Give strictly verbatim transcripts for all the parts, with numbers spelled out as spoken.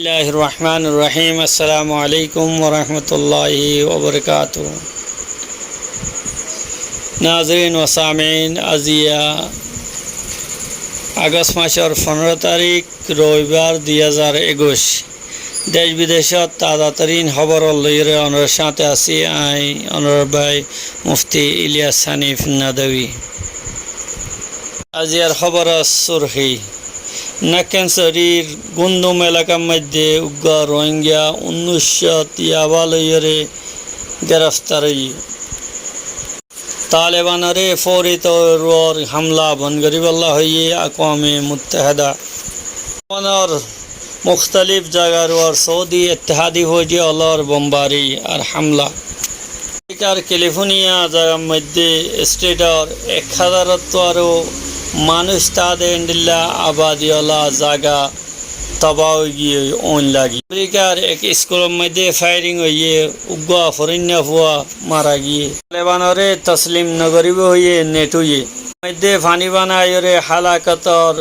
Bismillahir Rahmanir Rahim. Assalamu alaikum wa rahmatullahi wa barakatuh. Nazirin wa samein, aziya Agost masor fonero tarik, roibár, dui házar ekuic. Dec bidecót taza tarin hóbor loiyóre onórar sáñte así añí, onórar bái Mufti Iliyas Hanif Nadwi. Aziyar hóboror surhí. Nakkensorir Gundum elakar moidde uggwá Rohingya unnúiccót yaba loiyóre gereftar óiye. Talebanoré fouri tour uore hamla bon goríbolla hoiyé Akwame Mutteheda. Yamanor muktalif zagar uore Saudi Ittehadi fouji ólor bombari ar hamla. Amerikar California zagar moidde stateor ek házarottu aró manúic táde endilla abadi ola zaga tobah ói giyé óin lagi. Amerikar ek iskulor moidde firing óiye, uggwá forinna fua mara giyé. Talebanoré toslim nogoríbo hoiyé neto ye. Moidde fani banaiyóre halakotor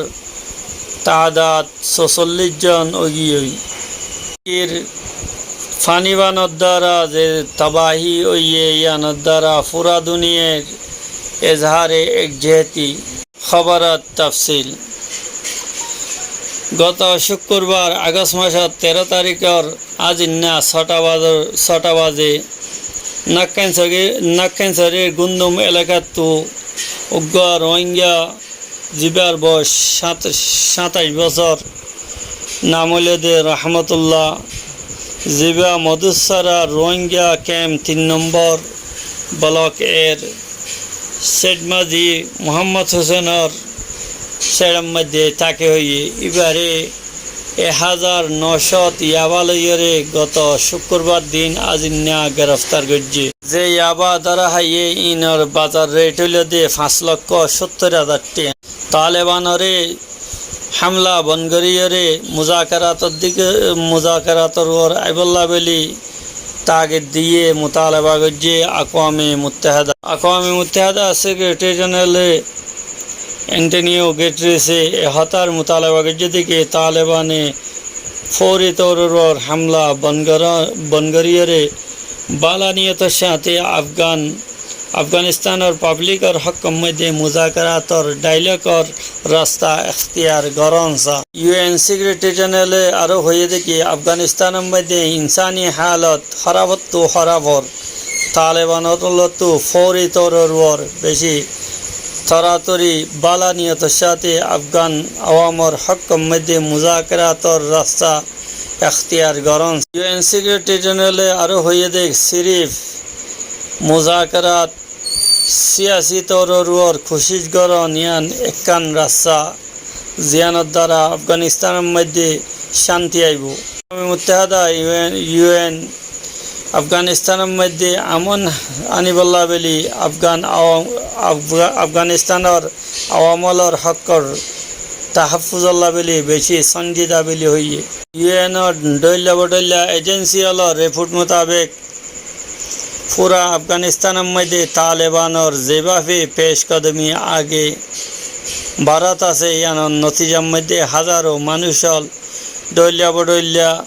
taadad sosollic zon ói giyé. Ir fani banor dara ze tobahi óiye, iyanor dara fura duniyair ezhare ekjeheti. Hóboror tafsil. Goto cúkkurbar Agost masor teró tarikor azinna sóta bazor, sóta baze Nakkensorir, Nakkensorir Gundum elakattu uggwá Rohingya zibar boyos sát-, sátaic bosór, nam óilde Rahmatullah, ziba Modusara Rohingya kemp tin nombor blok er sed mazi Muhammod Husenor sedor moidde táke hoiyé. Ibare ek házar nocót yaba loiyóre goto cúkkurbar din azinna gereftar goijjé. Ze yaba dóra háiye, inor bazar ret óilde fañs lokko sóttor házar tiañ. Talebanoré hamla bon goríyore muzakerator dike, muzakerator uore aibolla buli tagid diye mutaleba goijje Akwame Mutteheda. Akwame Mutteheda Sekretari Jenerale Antonio Guterrese e hotár mutaleba goijje dike Talebane fouri touror uore hamla bon gora-, bon goríyore bála niyotor sáñte Afgan Afganistanor pablikor hókkor moidde muzakerator dailokor rasta ektiyar goron sa. U N Sekretari Jenerale aró hoiyé de ki Afganistanor moidde insani halot hórafottú hórafor. Talebanor lottu fouri touror uore beci toratori bála niyotor sáñte Afgan awamor hókkor moidde muzakerator rasta ektiyar goron. U N Sekretari Jenerale aró hoiyé de sirif muzakerat siyasi touror uore kucíc goron iyan ekkán rasta, ziyanor dara Afganistanor moidde cánti aibo. Akwame Mutteheda U N, U N Afganistanor moidde amon anibolla buli Afgan awam-, Afga-, Afganistanor awamolor hókkor tahaffuzolla buli beci sonjida buli hoiyé. U N or dhoilla bodhoilla ejensi ólor report mutabek fura Afganistanor moidde Talebanor zebafe peckodomi age barát asé, iyanor notijar moidde házaro manúic ól dhoilla bodhoilla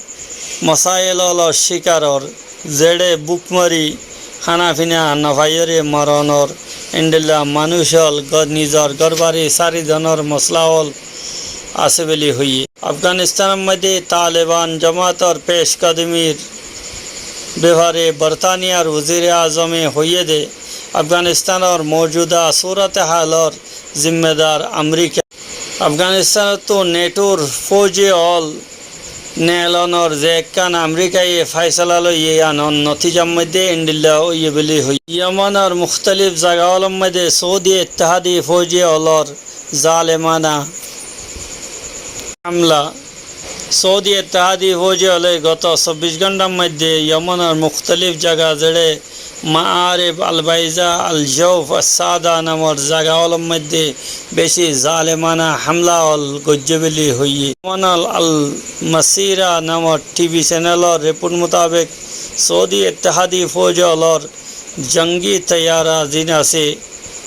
mosail ólor cikar ór, zeçe búk mari hána fina nofaiyóre moron ór, endilla manúic ól go-, nizor górbari sári donor mosola ól asé buli hoiyé. Afganistanor moidde Taleban jomaator peckodomir befare Bortaniyar wozire azome hoiyé de, Afganistanor moujuda surate halor zimmedar Amerika. Afganistanottú netor fouji ól neelonor ze ekkán Amerikaye faisala loiyé, iyanor notijar moidde endilla óiye buli hoiyé. Yomonor muktalif zaga ólor moidde Saudi Ittehadi fouji ólor zalemana hamla. Saudi Ittehadi fouji óle goto sobbic gónthar moidde Yomonor muktalif zaga zeçe Ma'arib, Al Baiza, Al Jauf, As Saada namor zaga ólor moidde beci zalemana hamla ól goijje buli hoiyé. Yomonor Al Masira namor T V senelor report mutabek Saudi Ittehadi fouji ólor jongi taiyara zin asé,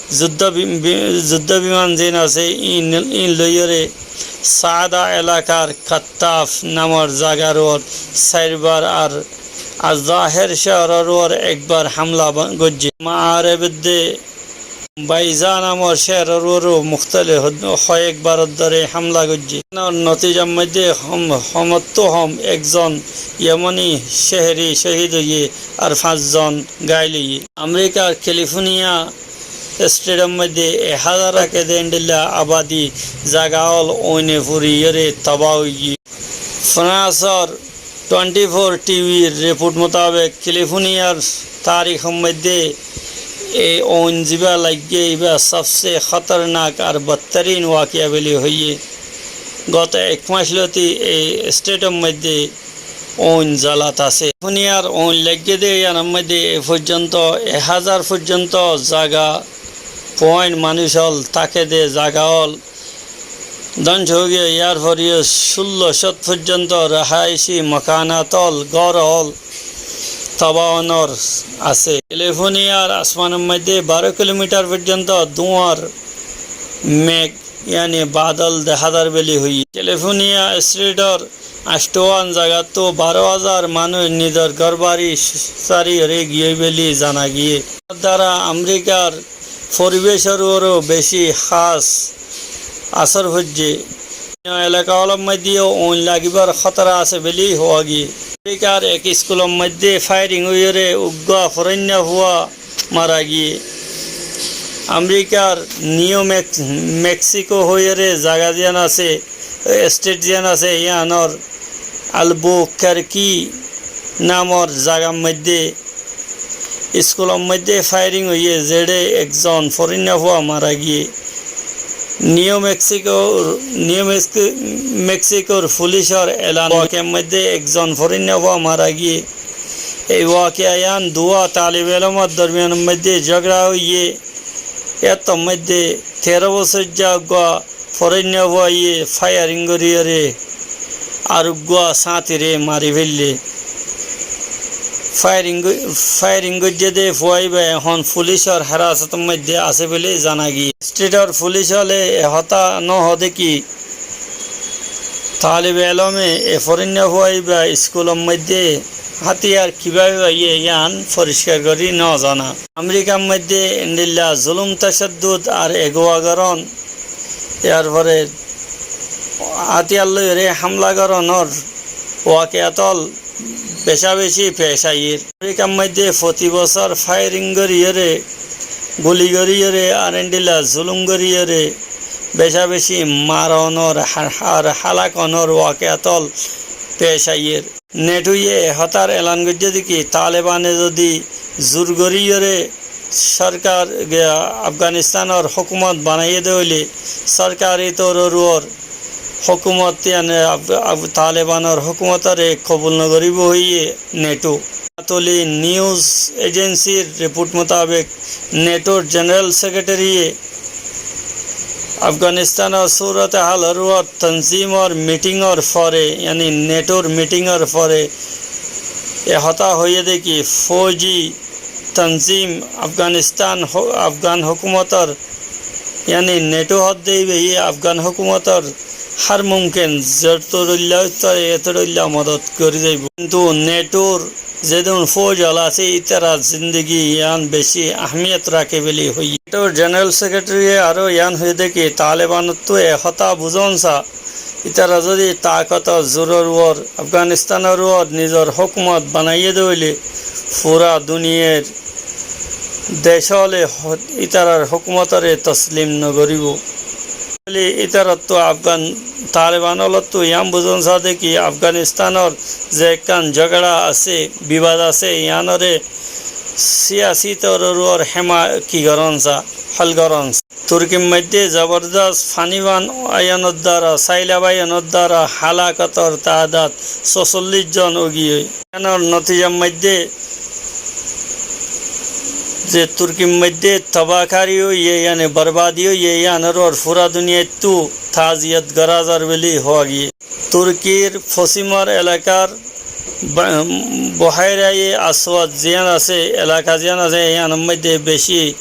zuddo bi-, bi-, zuddo biman zin asé, in, in loiyóre Saada elakar Kattaf namor zagar uore sairbar ar Azzaher cóorór uore ekbar hamla goijjé. Maareb edde Baiza namor cóorór uore muktali hoyekbar dóre hamla goijjé. Ínor notijar moiddé hom, homottú hom ekzon Yemoni ceheri cóhid óiye ar fañszon gail óiye. Amerikar Kalifóniya estetor moiddé ek házar tákede endilla abadi zaga ól ooine furiyóre tobah óiye. Frañsor tuenti for tivi r riport mutabek Kalifóniyar tarikor moiddé ei ooin zibá laiggé ibá sobse hótornak ar bodtorin wakiya buli hoiyé. Goto ek mac lóti ei estetor moiddé ooin zalat asé. Kalifóniyar ooin laiggé dé yíanor moiddé e foijjonto ek házar foijjonto zaga point manúic ól tákede zaga ól dóngco óigiyoi, yárfore yó cúllo cót foijjonto rehaici makanat ól, gór ól tobah ónor asé. Kalifóniyar asmanor moiddé baró kilomitar foijjonto dúar meg, yáni badol dehá zar buli hoiyé. Kalifóniya estetor ancto wán zagattú baró házar manúic nizor górbari sári óre giyói buli zana giyé. Yíanor duara Amerikar foribecor uore beci hás asór foijjé. Ínor elaka ólor moiddé yó ooin lagibar hótora asé buli hoó giyé. Amerikar ek iskulor moiddé fairing óiyore uggúa foróinna fua mara giyé. Amerikar Niu Meks-, Meksiko hoiyore zaga ziyán asé, estet ziyán asé, yíanor Albukerki namor zagar moiddé iskulor moiddé fairing óiye, zeçé ekzon foróinna fua mara giyé. Niu Meksikor, Niu Meksi-, Meksikor fulicor elan, wakiyar moiddé ekzon foróinna fua mara giyé. Ei wakiya yían duwá talib elomor dormiyanor moiddé zogora óiye. Yáttor moiddé teró bosóijja uggúa foróinna fuaye fairing goríyore ar uggúa sáñtire mari féille. Fairing go-, fairing goijjé dé fua íba ehón fulicor herasotor moiddé asé buli zana giyé. Estetor fulic óle e hotá no hoó dé ki talib elome e foróinna fua íba iskulor moiddé hátiyar kibábe faiyé yían foriskar gorí no zana. Amerikar moiddé endilla zulum tacaddud ar eguwa gorón, yárfore hátiyar loiyore hamla gorónor wakiyat ól becabeci pec aiyér. Amerikar moiddé foti bosór fairing goríyore, guli goríyore ar endilla zulum goríyore becabeci maronor ha-, ar hálak ónor wakiyat ól pec aiyér. Netoye e hotár elan goijjé dé ki Talebane zodi zur goríyore sorkar, ge-, Afganistanor hókumot banaiyé dé óile sorkari toror uore hókumot, yáni Af-, Af-, Talebanor hókumotoré kobul no goríbo hoiyé Neto. Anatoli Nius Ejensir riport mutabek Netor jeneral sekreteriye Afganistanor surot halor uore tanzimor mitingor fore, yáni Netor mitingor fore e hotá hoiyé dé ki fouji tanzim Afganistan ho-, Afgan hókumotor, yáni Neto hoddé íbaye Afgan hókumotor hár mumkin zettoróilla óit fare ettoróilla modot gorí zaibou. Kintu Netor zedún fouj ól asé, ítarar zindigi yían beci ahmiyot raké buli hoiyé. Netor jeneral sekreteriye aró yían hoiyé dé ki Talebanottú e hotá buzón sa, ítara zodi takotor zoror uore Afganistanor uore nizor hókumot banaiyé dé óile fura duniyair dec óle ho-, ítarar hókumotoré toslim no goríbo. Óile ítarattú Afgan Taleban ólottú yían buzón sa dé ki Afganistanor ze ekkán zogora asé, bibad asé, yíanoré siyasi toror uore hema-, ki gorón sa, hól gorón sa. Turkir moiddé zobordos fani ban aiyonor duara, sailab aiyonor duara halakotor taadad sósollic zon óigiyoi. Yíanor notijar moiddé ze Turkir moiddé tobakari óiye, yáni borbadi óiye, yíanor uore fura duniyaittú taziyot gorá zar buli hoó giyé. Turkir fosimor elakar Ba-, Buhaira-i Aswad ziyán asé, elaka ziyán asé, yíanor moiddé beci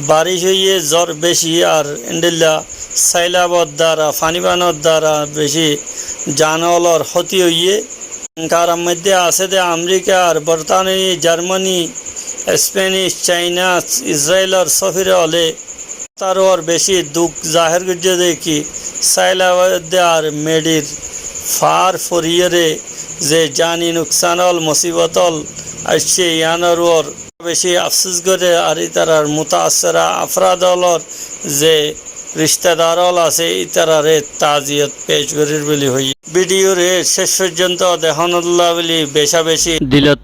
Baric óiye, zor beci ar endilla sailabor dara, fani banor dara beci janolor hóti óiye. Inkar moidde asé de Amerika ar Bortani, Jarmani, Spanish, China, Israilor sofir ókkole Qatar uore beci duk zaher goijje de ki sailabor de ar meçir far foriyore ze jani nuksan ól, musibot ól aiccé, iyanor uore beci afsus gore ar itarar mutaassira afrad ólor ze rishtadar ól asé, itarare taziyot pec gorir buli hoiye. Bidiyore cec foijjonto dehónolla buli beca beci dilot